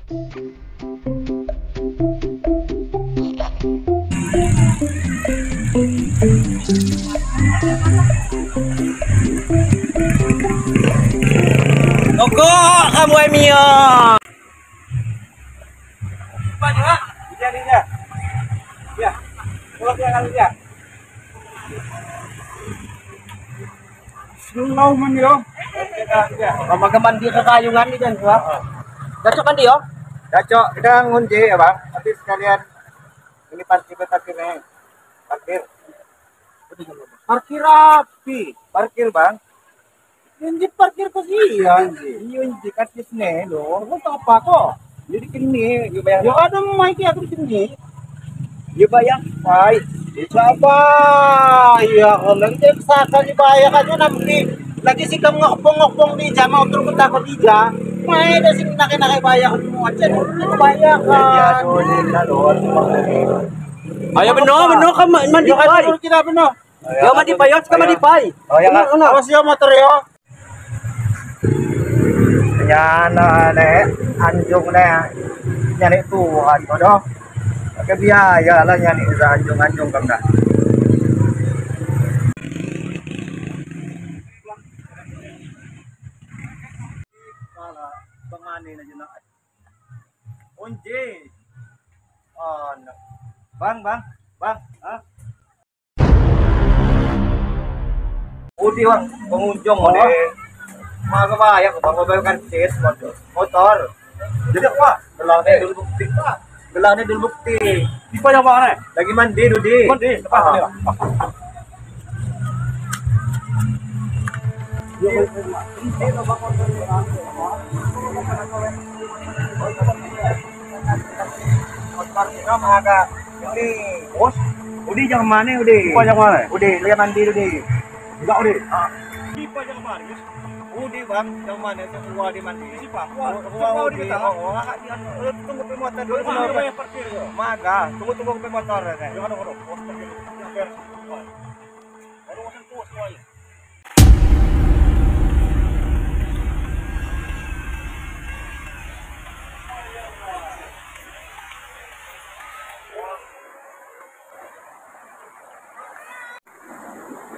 Toko kamu Mio. Dia. Ya. Pulang dia kali dia. Slow man yo. Maga mandi ke kayungan ni kan, Pak. Dacok mandi yo. Dacok, kita ngunci ya, Bang. Tapi sekalian ini parkir nih. Parkir. Parkir api. Parkir, Bang. Ini parkir ke sih ya. Iya, ini karcis nih lo. Kau apa kok? Jadi kini, yo bayar. Yo ada mai ki aku sini. Yo bayar, pai. Siapa? Iya, kalau lagi saka dibayar aja nanti. Lagi sih kamu ngopong-ngopong di jam mau turun ke takut di jam. Mai dah sini nak-nak bayar semua aja. Bayar kan. Ayo beno kamu mandi pai. Yo mandi pai, yo mandi pai. Oh ya, awas yo motor yo. Nyana ne anjung ne nyari Tuhan bodoh. Pakai biaya lah nyari anjung-anjung kam dah. Onje. Oh, no. Bang, bang, ah. Udi bang, pengunjung oh. Ode. Mga kabayan, bang bayo karcis motor. Jadi apa? Belangnya dulu bukti. Belangnya dulu bukti. Di pa yang mana? Lagi mandi Dudi. Mandi, apa? Motor kita maga ini bos. Udi jangan mana Udi? Di jangan mana? Udi, lihat mandi Udi. Enggak Udi. Di jangan mana? Udi bang, jangan mana semua di mandi. Siapa? Wah, Udi. Oh, tunggu pe motor dulu. Maga, tunggu pe motor. Jangan dong, bos parkir. Baru wasan tua semuanya.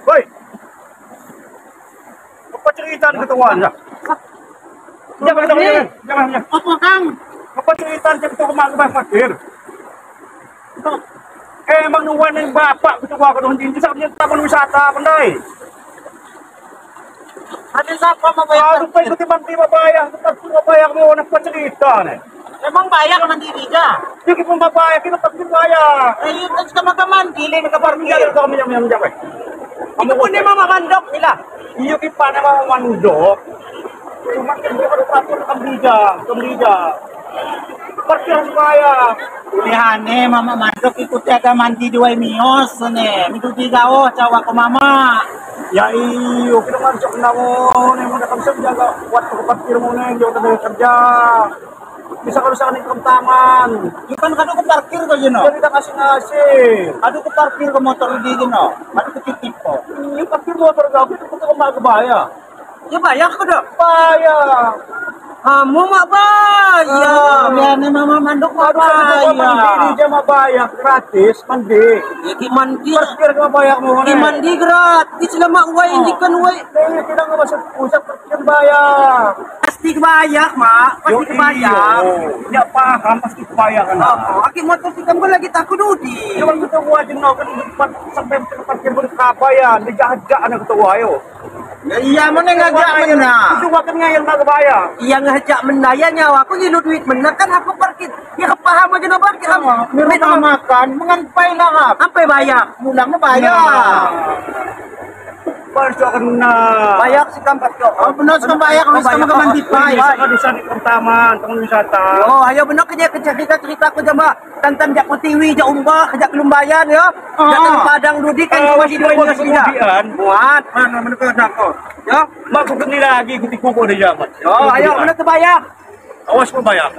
Woi, apa cerita ketuaan ya? Jangan. Apa Kang? Apa cerita ketua kemana ke parkir? Emang nuan yang bapak ketua ke donjin itu sampai taman wisata pandai. Ada siapa mau bayar? Aduh, ikuti mandi bayar, tetap bayar mau nak cerita nih. Emang bayar mandi tidak? Jadi pun bayar, kita pasti bayar. Eh, itu sama teman mandi, ke parkir. Kami yang menjawab. Itu pun dia mama mandok nila. Iya kita mama mandok. Cuma kan dia ada peraturan kemrija. Parkir harus bayar. Ini hane mama mandok ikuti agak mandi dua mios nih. Itu tiga oh cawa ke mama. Ya iyo kita masuk namun yang udah kamsa jaga buat ke parkir mau neng jauh dari kerja. Bisa kalau misalkan di taman. Ikan kan aku parkir kok jeno. Jadi kita kasih ngasih. Aduh ke parkir ke motor di jeno. Aduh ke titip kok. Iya parkir motor gak itu ke kemana kebaya. Ya bayar kok dok. Bayar. Kamu mak bayar. Ya nih mama mandok mak bayar. Mandi di jam bayar gratis mandi. Ya ki mandi. Parkir ke bayar mau. Ki mandi gratis lah mak wai ini kan wai. Eh kita nggak masuk pusat parkir bayar. Pasti kebayar mak, pasti kebayar. Ya paham pasti kebayar kan. Oh, aki motor kita kan lagi takut Dudi. Ya bang ketua jenau kan sampai parkir berkabayan, dijajak anak ketua ayo. Ya iya mana ngajak mena. Ketua kan ngayal mak kebayar. Iya ngajak mena ya nyawa aku ngilu duit mena kan aku parkir. Ya paham aja no parkir. Mereka makan mengampai lah. Sampai bayar. Mulangnya bayar. Parso akan menang. Bayar si kampat kok. Oh benar suka bayar kalau sama ke mandi pai. Di sana taman, taman wisata. Oh, ayo benar kerja cerita aku jama tantan jak Pertiwi, jak Umbah, jak Lumbayan ya. Jak Padang Dudi kan cuma di dua ini. Muat. Mana mana ke dako. Ya, mak aku kena lagi ikuti kuku di jaman. Oh, ayo benar kebayar. Awas kau bayar.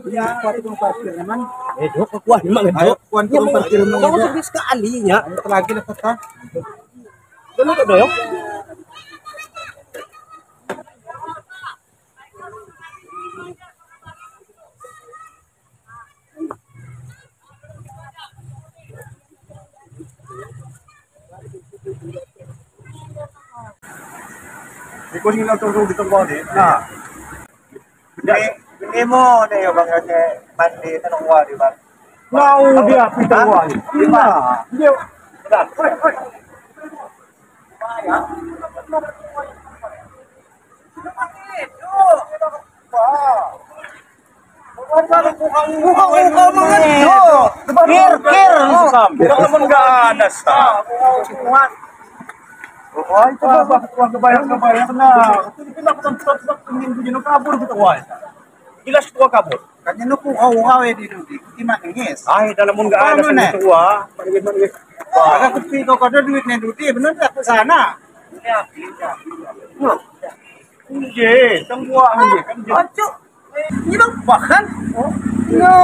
Ya, kuat parkir naman. Kuat memang Ayo, kuat parkir memang. Kamu tuh bisa alinya. Lagi lah kata. Dulu tuh doyong. Iko sing langsung di tempat ni. Nah. Ini mo na yung bang kasi mandi tanong wa di ba? Mau dia pita wa. Lima. Dia. Kir kir. Naman ganas ta. Oh, itu bah kebayang na. Tingin ko kabur gitu wa. Ilas tua kabur. Kanya no kuha eh di duit. Di maningis. Ay, dalam mun ganas Ano na? tua. Aga kupi ko kada duit na duit, bener tak ke sana. Nggih, tangguah nggih kan. Ancuk. Ini bang bahkan. No.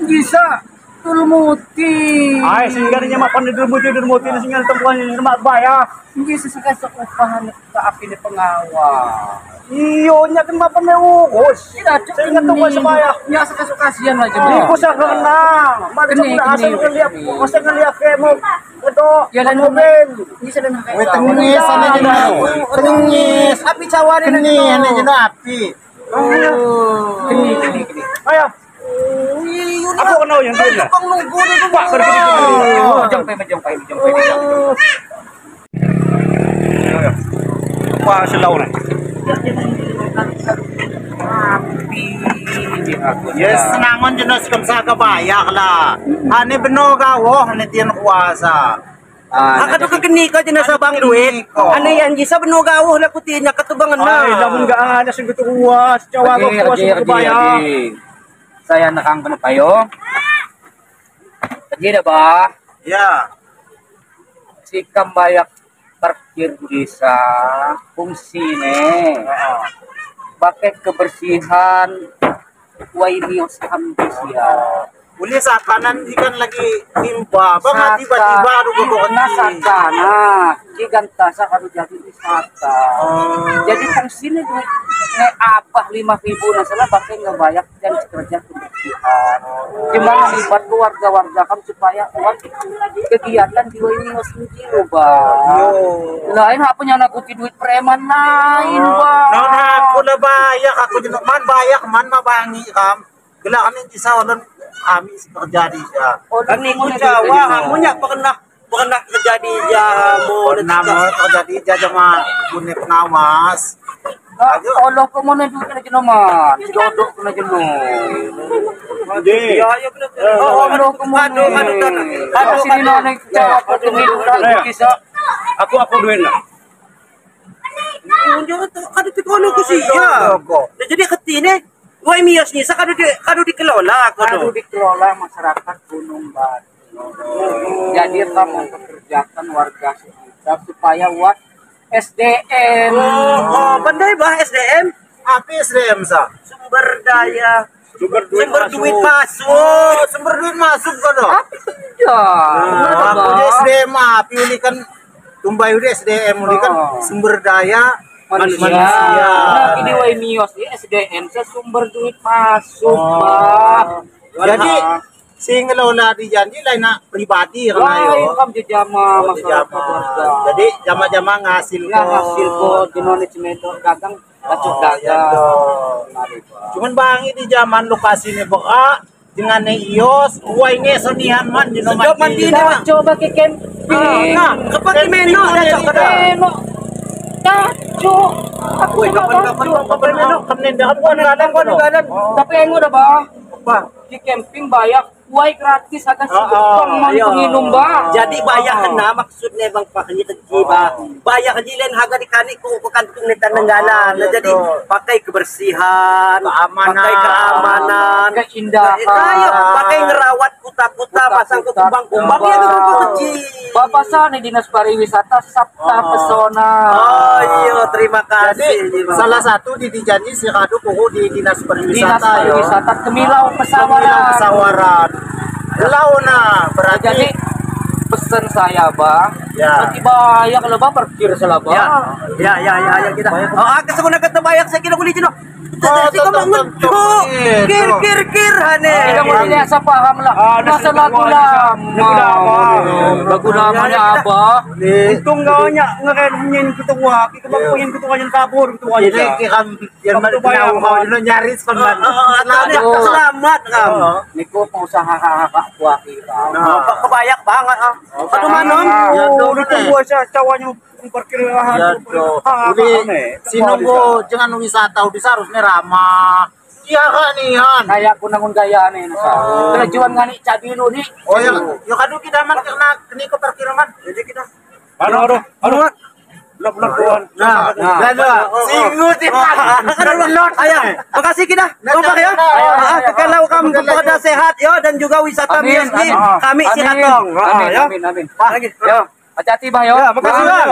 Bisa tulmuti. Ay, singgar niya mapan dulmuti dulmuti na singal tangguah niya mak baya. Hindi sa sa upahan sa akin ni pangawa. Iyo nya kan mapan may ugos. Sa ingat tungkol sa baya. Nya sa kasukasian aja. Di ko sa kana. Magsa ko na asa ko liya. Asa ka liya kemo. Ito. Yalan mo. Hindi sa lang Wait, tengis ana jeno. Tengis. Api cawarin Keni ana jeno api. Kini kini kini. Ayo. Aku kenal yang dia. Kang nunggu nih Pak, Jompai jompai jompai. Pak selau na. Yes, nangon jeno sikam sa kabayak lah. Ane beno gawo, ane tiyan kuasa. Akadu kekeni ka dyan sa bang duit. Ano yan, sa beno gawo lah kutinya katubangan na. Ay, lamun gaana sing kuwas, jawa ko kuwas sa kabaya. Saya nakang kano kayo. Lagi na ba? Ya. Si kambayak parkir desa fungsine. Bakit kebersihan wainios ambisya. Uli sa kanan ikan lagi timba. Baka tiba-tiba aduh gogokan na saka na. Giganta sa kanu jadi wisata. Jadi fungsine duit nge abah 5.000 na sala bakit ngebayak dan kerja kebersihan. Gimana libat ke warga-warga kan supaya uang kegiatan di wainios sendiri ba. Lain apa nya nakuti duit preman lain ba. Non aku na bayak aku juga man bayak man mabangi kam. Gila kami isa walan kami si kerja di siya. Kami ko jawa, kamu nya pernah kerja di mo. Pernah mo kerja di siya jama gune pengawas. Allah ko mo na duit na naman. Si Dodo ko na dyan mo. Hindi. Allah ko mo na. Ano sino na nagjawa ko tumilo kisa. Aku duit na. Kado tikono ko siya. Jadi ketine Wai mios ni sa kado dikelola kado dikelola masyarakat Gunung Batu. Jadi kamu mempekerjakan warga sekitar supaya wat SDM. Oh, pandai bah SDM? Apa SDM sa? Sumber daya, sumber duit masuk. Sumber duit masuk kono. Apa ya? Aku SDM api uli kan tumbai udah SDM uli kan sumber daya manusia. Nah, ini wai mios di SDM sa sumber duit masuk, Pak. Jadi sing ngelola di janji lain nak pribadi kan ayo. Lain kam jejama masyarakat warga. Jadi jama-jama ngasil ko. Ngasil ko dinone cemento dagang bacok dagang. Cuman bangi di zaman lokasi ni baka dengan ios wai nge sonihan man di nomor. Coba ke camping. Nah, kapan meno ada cok kada. Tacu. Aku kapan meno Tapi yang udah bang, di camping banyak Wai gratis akan sebutkan mau penginum ba. Jadi bayar kena maksudnya Bang Fahri kecil ba. Bayar kecilan harga dikanik ku kantung netan nenggala. Nah, jadi pakai kebersihan, Keamanan. pakai keamanan, Keindahan. Ayo, pakai ngerawat kuta-kuta, pasang ke kumbang-kumbang ya itu kecil. Bapak sana Dinas Pariwisata Sabta Pesona. Oh iya, terima kasih. Jadi salah satu di dijanji si Radu kuku di Dinas Pariwisata. Dinas Pariwisata Kemilau Pesawaran. Pesawaran. Pesawaran. Launa berarti Jadi pesan saya bang, Ya. nanti banyak kalau bang parkir salah bang. Ya, ya, ya, ya, ya kita. Oh, aku sebenarnya kata bayak saya kira boleh jenuh. Oh, Kita kir kir kir hane. Kita mau lihat siapa paham lah. Masa lagu lama. Lagu lamanya apa? Untung gawanya ngeren nyin ketua, kita bang ketua yang kabur ketua Ini kita yang mau nyaris kon ban. Selamat kamu. Niku pengusaha hak tua kita. Kebayak banget ah. Aduh manom. Ya udah tunggu aja cawanya parkir Ya do. Uli sinunggu jangan wisata udah seharusnya ramah. Iya kan nih Han. Kayak aku nangun gaya nih nasa. Kelajuan ngani cabinu nih. Oh ya, ya kadu kita man karena kini ke parkir man. Jadi kita. Aduh aduh aduh. Belum tuan. Nah, nah, singut ya. Ayo, makasih kita. Kompak ya. Kalau kamu kepada sehat ya dan juga wisata Amin, mios kami si Katong. Amin, amin, amin. Yo, hati-hati bang yo. Ya, makasih bang.